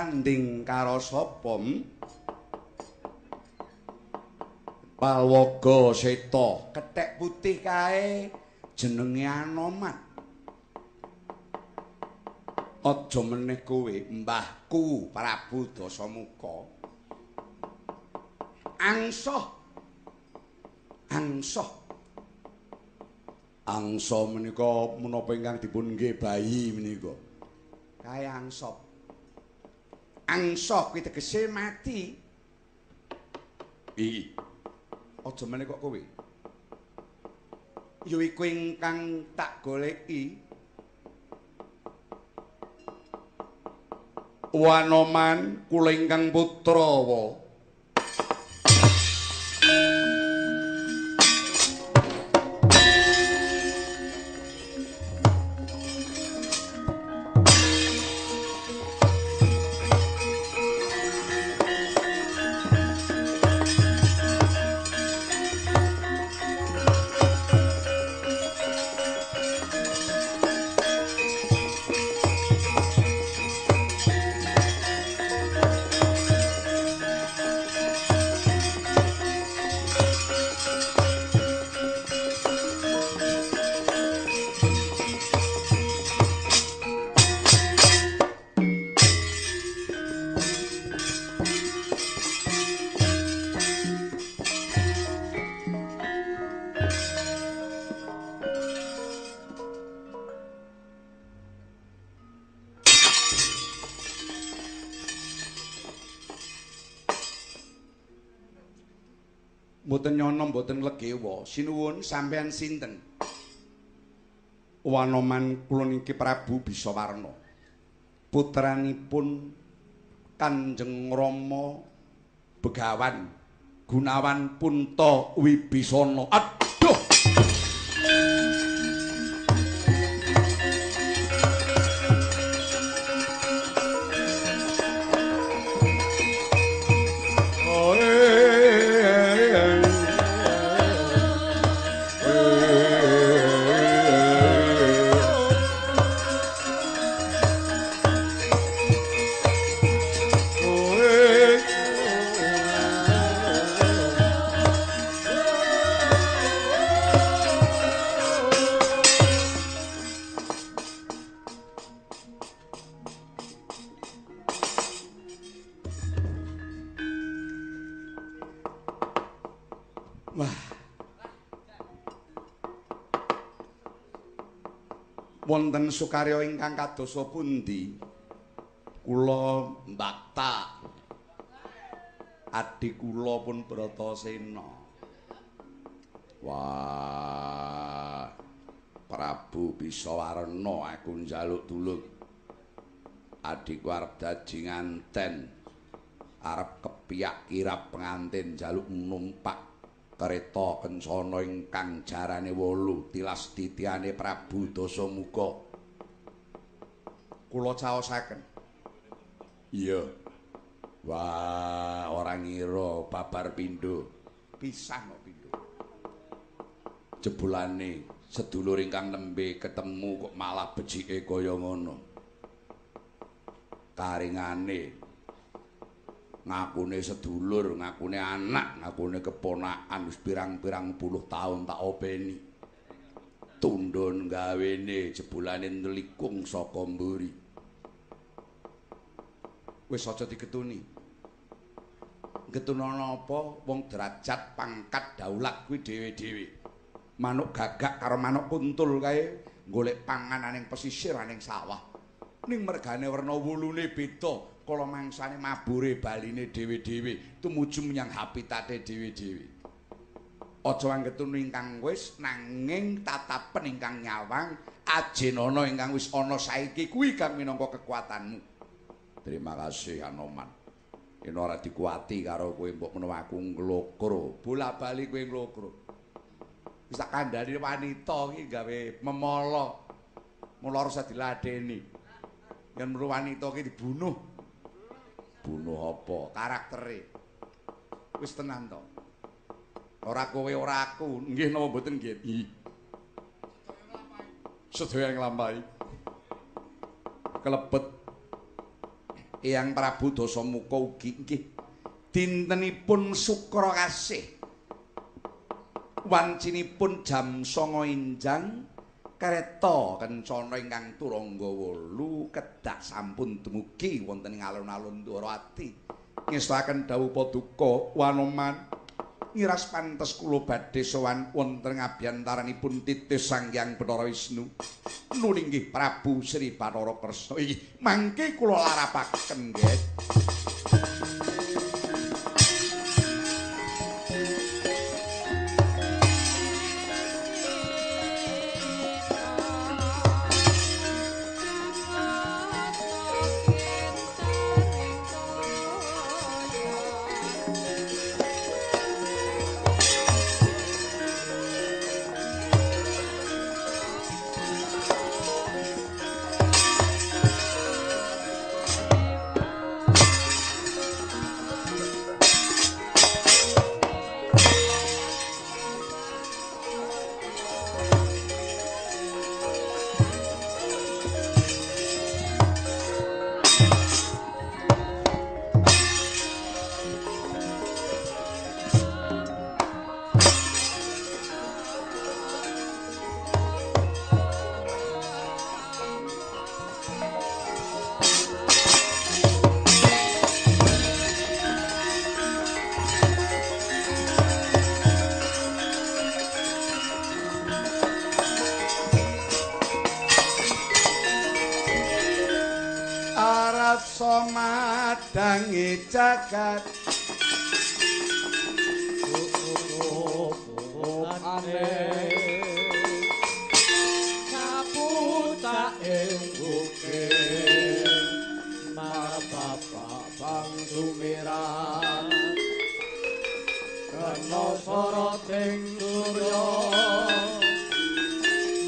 Tanding karo sapa? Palwaga Seta, kethek putih kae jenenge Anoman. Aja meneh kowe, mbahku Prabu Dasamuka. Angsa. Angsa. Angsa menika menapa ingkang dipun nggih bayi menika? Kae angsa. Angsa kuwi tegese mati. Iki. Aja meneh kok kowe. Ya iku ingkang tak goleki. Wanoman kula ingkang putra wa. Mboten nyono mboten legewa. Sinuwun sampean sinten? Wanoman kula niki Prabu Bisawarna. Putranipun Kanjeng Rama Begawan Gunawan Punta Wibisana. Aduh. Wah. Wonten sukarya ingkang kadosa pundi? Kula mbakta. Adhi kula pun Bratasena. Wah. Prabu Bisawarna aku njaluk tulung. Adhiku arep dadi nganten. Arep kepiyak kirap pengantin njaluk numpak kereta kencana ingkang jarane 8 tilas titiane Prabu Dasamuka. Kula caosaken. Iya. Wah, ora ngira babar pindho. Pisan kok pindho. Jebulane sedulur ingkang nembe ketemu kok malah becike kaya ngono. Karingane ngakune sedulur, ngakune anak, ngakune keponakan wis pirang-pirang puluh tahun tak openi. Tundhon gawene jebulane nelikung saka mburi. Wis aja digetuni. Getunono apa wong derajat pangkat daulat kuwi dhewe-dhewe. Manuk gagak karo manuk kuntul kae golek pangan ning pesisir ning sawah. Ning mergane werna wulune beda. Kala mangsane mabure baline dhewe-dhewe tumuju menyang habitate dhewe-dhewe. Aja anggetun ingkang wis nanging tatapen ingkang nyawang ajenana ingkang wis ana saiki kuwi kang minangka kekuatanmu. Terima kasih Anoman. Yen ora dikuati karo kowe mbok menawa aku nglokro, bola-bali kowe nglokro. Wis tak kandhani wanita iki gawe memala. Mula ora usah diladeni. Yen meru wanita iki dibunuh. Bunuh apa? Karaktere. Wis tenan to. Ora kowe ora aku. Nggih napa mboten nggih? Nggih. Sedaya nglampahi. Kelebet Eyang Prabu Dasamuka ugi nggih. Dintenipun Sukra Kasih. Wancinipun jam 09.00 enjang kereta kencana ingkang turangga 8 kedah sampun dumugi wonten ing alun-alun Dwarawati. Ngestoaken dawuh paduka Wanoman. Ngiras pantes kula badhe sowan wonten abyantaranipun titis Sang Hyang Bathara Wisnu. Nulinggih Prabu Sri Bathara Kresna. Inggih, mangke kula larapaken nggih. Madangi jagat ane kapucake bukit marbapak bang sumirat kena soroting surya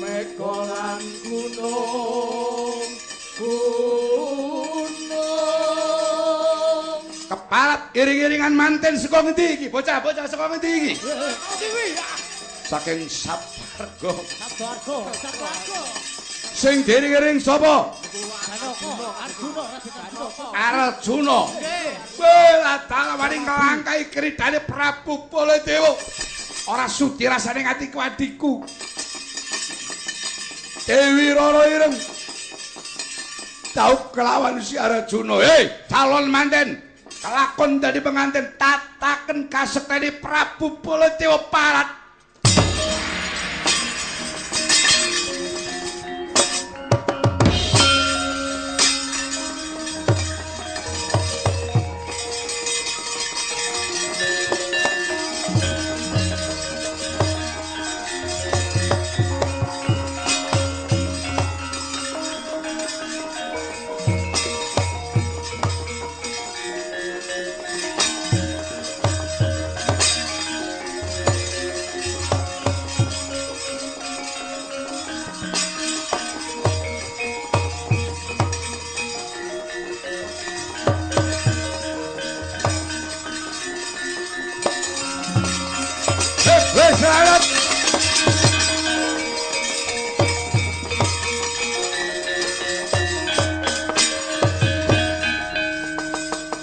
mega lan gunung Kepalat iring-iringan manten saka ngendi iki? Bocah-bocah saka ngendi iki? Saking Sabarga. Sabarga, Sabarga. Sing diiring-iring sapa? Arjuna, Raden Arjuna. Arjuna. Weh, latala maring kelangkai kridane Prabu Baladewa. Ora sudi rasane atiku adhiku. Dewi Rara Ireng. Daup kelawan si Arjuna. Hei, calon manten. Kelakon dadi pengantin tataken kasektene Prabu Baladewa parat.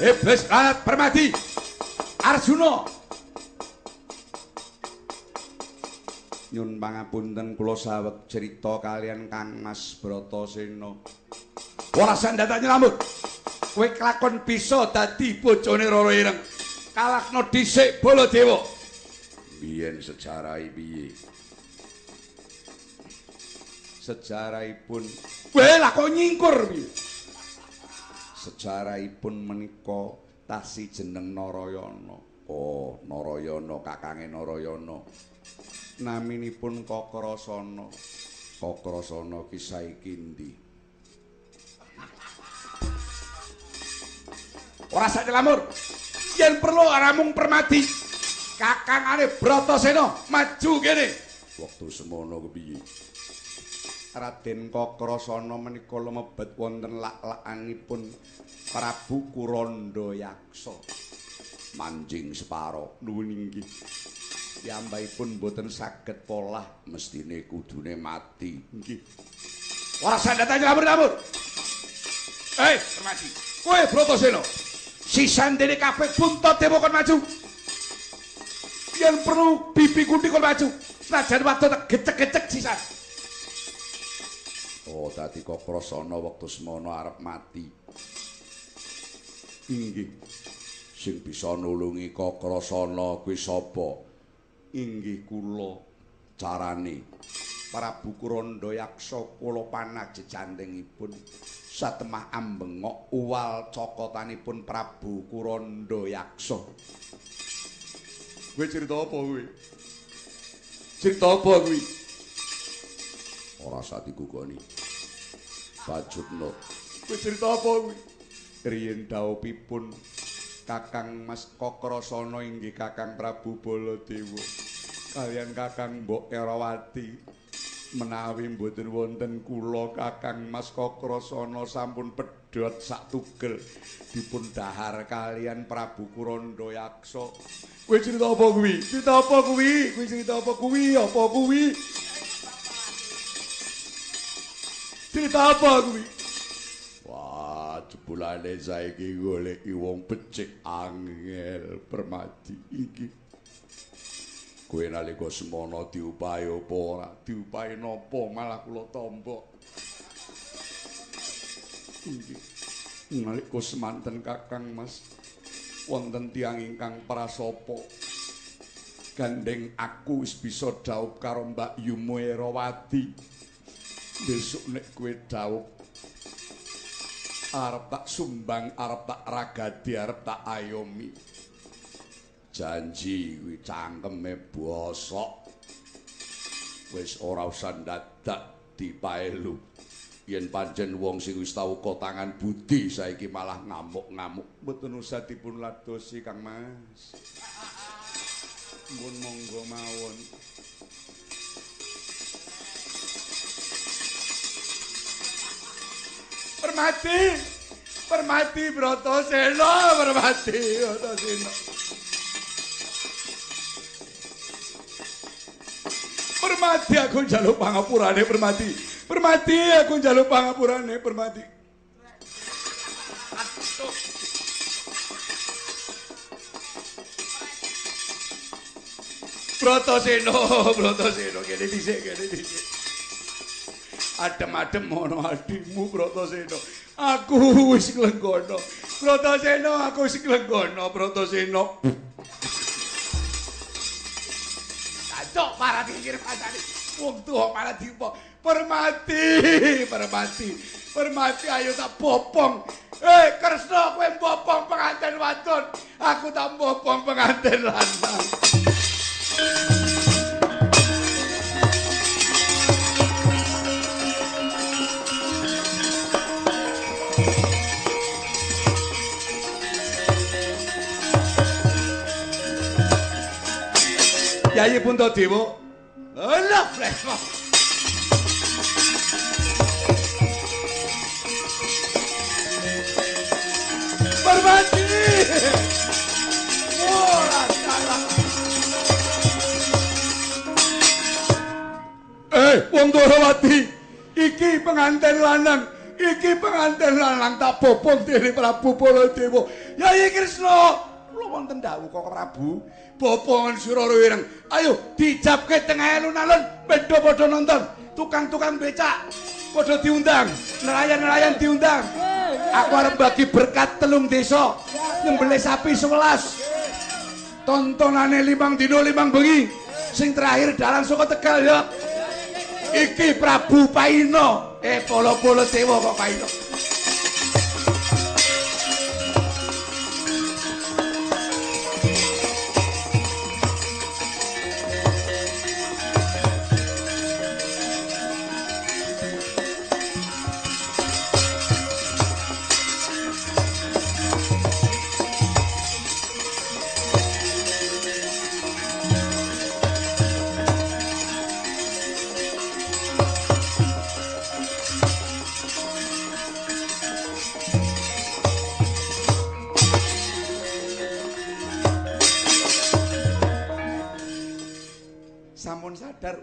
Iblis lalat permadi Arjuna. Nyun pangapunten kula saweg cerita kalian Kang Mas Bratasena. Ora sandatak nyelambut. Kowe kelakon bisa dadi bojone Rara Ireng. Kalahno dhisik Baladewa. Biyen sejarahe piye? Sejarahipun kowe lah kok nyingkur piye? Sejarahipun menika tasi jeneng Narayana. Oh, Narayana kakange Narayana. Naminipun Kakrasana. Kakrasana ki saiki endi? Ora sak celamur. Yen perlu ora mung Permadi. Kakangane Bratasena maju kene. Wektu semono kepiye? Raden Kakrasana menika lumebet wonten lak-lakanipun Prabu Kuranda Yaksa. Manjing separo nuwun inggih. Piyambakipun mboten saged polah, mestine kudune mati. Nggih. Ora sandatan nylamur-lamur. Hei, Permadi. Kowe Bratasena. Sisan dene kabeh Puntadewa kon maju. Yen perlu bibi Kunti kon maju. Senajan wadon tak gecek-gecek sisan. Oh, dadi Kakrasana wektu semono arep mati. Inggih. Sing bisa nulungi Kakrasana kuwi sapa? Inggih kula. Carane Prabu Kuranda Yaksa kula panah jejantingipun satemah ambengok uwal cokotanipun Prabu Kuranda Yaksa. Kowe cerita apa kowe? Cerita apa kuwi? Ora usah digugoni. Bajutno. Kowe cerita apa kuwi? Riyen dhawuhipun Kakang Mas Kakrasana inggih Kakang Prabu Baladewa kaliyan Kakang Mbok Erawati menawi mboten wonten kula Kakang Mas Kakrasana sampun pedhot sak tugel dipun dahar kaliyan Prabu Kuranda Yaksa. Kowe cerita apa kuwi? Cerita apa kuwi? Kuwi cerita apa kuwi? Apa kuwi? Cerita apa kuwi? Wah, jebulane saiki goleki wong becik angel Permadi iki. Kowe nalika semono diupahi apa ora? Diupahi napa malah kula tombok. Inggih. Nalika semanten Kakang Mas wonten tiyang ingkang prasapa. Gandeng aku wis bisa dhaup karo Mbak Yumo Erawati. Besok nek kowe dhaup arep tak sumbang, arep tak ragadi, arep tak ayomi. Janji kuwi cangkeme bosok. Wis ora usah ndadak dipaelu. Yen pancen wong sing wis tau kotangan budi saiki malah ngamuk-ngamuk. Mboten usah dipun ladosi Kang Mas. Mun monggo mawon. Permati, Permati Bratasena, Permati Bratasena. Permati aku njaluk pangapurane Permati. Permati aku njaluk pangapurane Permati. Aduh. Bratasena, Bratasena kene dhisik, kene dhisik. Adem-adem ana adimu Bratasena. Aku wis klenggono. Bratasena, aku wis klenggono Bratasena. Cok marah dikir pasane. Wong tuwa malah dipo. Permati, Permati. Permati ayo tak bopong. Eh, Kresna kowe mbopong penganten wadon. Aku tak mbopong penganten lanang. Yayi Puntadewa. Alah, flash. Permati. Ora salah. Eh, wong Dwarawati, iki penganten lanang, iki penganten lanang tak bopong dening Prabu Baladewa. Yayi Kresna, kula wonten dawuh kok Prabu. Bopongan sira ireng. Ayo dijapke tengah alun-alun ben padha nonton. Tukang-tukang becak padha diundang, nelayan-nelayan diundang. Aku arep bagi berkat 3 desa, nyembelih sapi 11. Tontonane 5 dina 5 bengi. Sing terakhir dalang saka Tegal ya. Iki Prabu Paino. Eh polo-polo dewa kok Paino.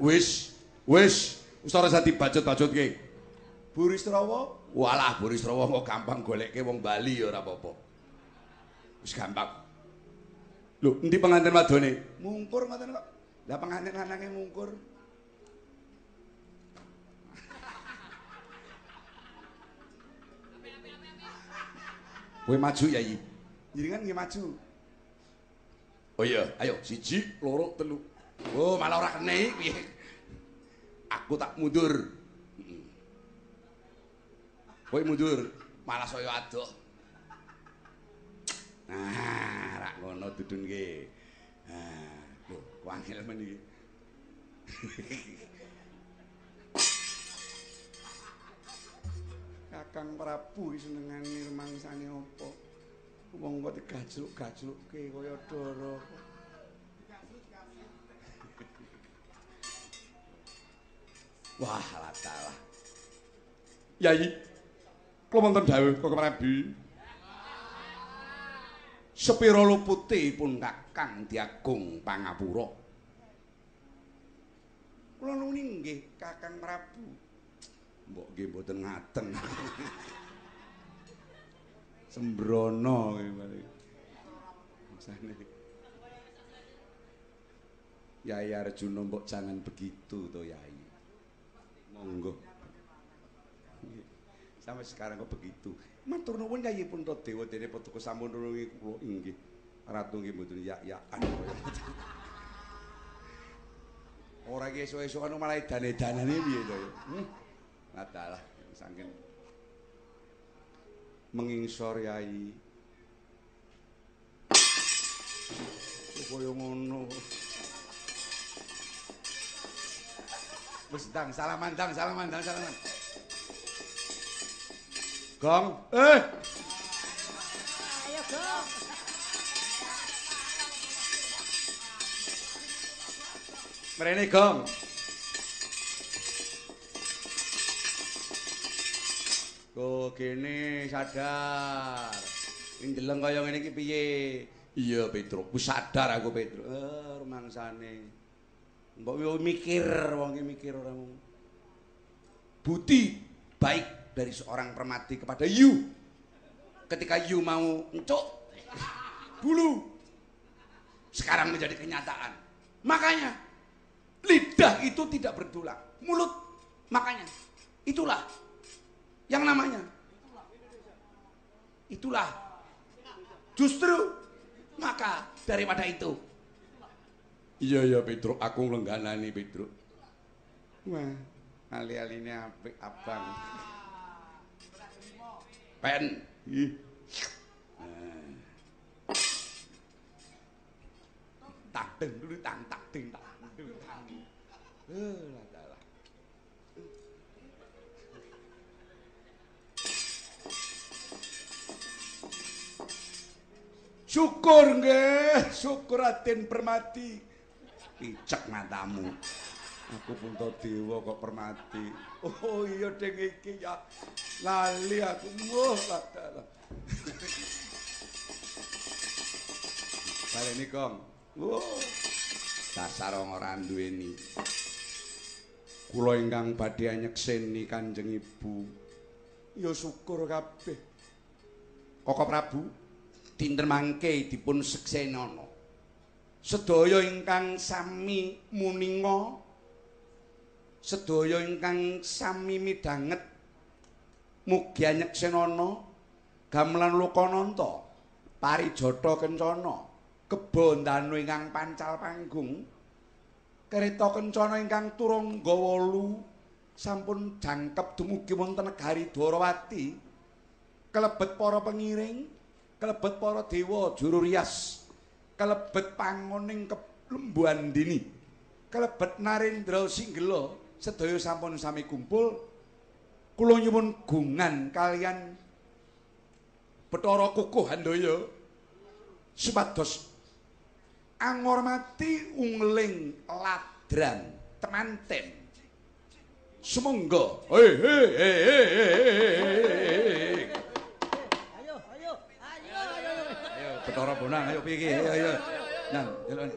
Wis, wis, wis ora usah dibacut-bacutke. Burisrawa, Walah Burisrawa kok gampang goleke wong Bali ya ora apa-apa. Wis gampang. Lho, endi pengantin wadone? Mungkur ngoten kok. Lah pengantin lanange mungkur. Kowe maju Yai. Jenengan nggih maju. Oh iya, ayo 1 2 3. Oh, malah ora kene piye. Aku tak mundur. Kowe mundur, malah saya adoh. Nah, rak ngono dudunke. Nah, lho, wangel men iki. Kakang Prabu iki senengane rumangsane apa? Wong kok digajluk-gajlukke kaya dara. Wah, latalah. Yai, kula wonten dawuh Kakang Prabu. Sepira luputipun Kakang diagung pangapura? Kula nuni nggih Kakang Prabu. Mbok nggih mboten ngaten. Sembrono kuwi. Yai Arjuna mbok jangan begitu to Yai. Monggo. Sampai sekarang kok begitu. Matur nuwun Yai Puntadewa dene paduka sampun nulungi kula inggih. Ratu nggih mboten yak-yakan kaya. Ora iki esuk-esuk anu malah edan-edanane piye to ya. Adalah saking mengingsor Yai. Kaya ngono. Wis ndang salaman, ndang salaman, ndang salaman. Gong, eh. Ayo gong. Mrene gong. Kok kene sadar. Ndeleng kaya ngene iki piye? Iya Petruk, wis sadar aku Petruk. Rumangsane. Mbok yo mikir, wong iki mikir ora mung. Budi baik dari seorang permati kepada you. Ketika you mau encuk dulu, sekarang menjadi kenyataan. Makanya lidah itu tidak bertulang, mulut. Makanya itulah yang namanya. Itulah justru maka daripada itu. Iya ya Petruk, aku nglengganani Petruk. Wah, ali-aline apik abang. Pen. Ih. Tak deng dulu tang tak ding tak ding tang. Lah. Syukur nggih, syukur Raden Permati. Picek matamu. Aku Puntadewa kok Permati. Oh iya ding iki ya. Lali aku. Wah, lah. Baleni Gong. Wah. Dasar wong ora duweni. Kula ingkang badhe nyekseni Kanjeng Ibu. Ya syukur kabeh. Koko Prabu, dinten mangke dipun seksenana. Sedaya ingkang sami muninga, sedaya ingkang sami midhanget, mugi anyeksenana gamelan lokananta, parijata kencana, kebo ndanu ingkang pancal panggung, kereta kencana ingkang turangga wolu sampun jangkep dumugi wonten negari Dwarawati, kelebet para pengiring, kelebet para dewa juru rias, kelebet pangoning Lembu Andini, kelebet Narendra Singgela, sedaya sampun sami kumpul. Kula nyuwun gungan kalian Bathara Kukuh Handaya supados angormati ungling ladran temanten. Sumangga. Hei hei hei hei. Ayo ayo ayo ayo. Ayo Bathara Bonang, ayo piye iki? Ayo ayo. Nang, delok.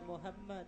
Muhammad.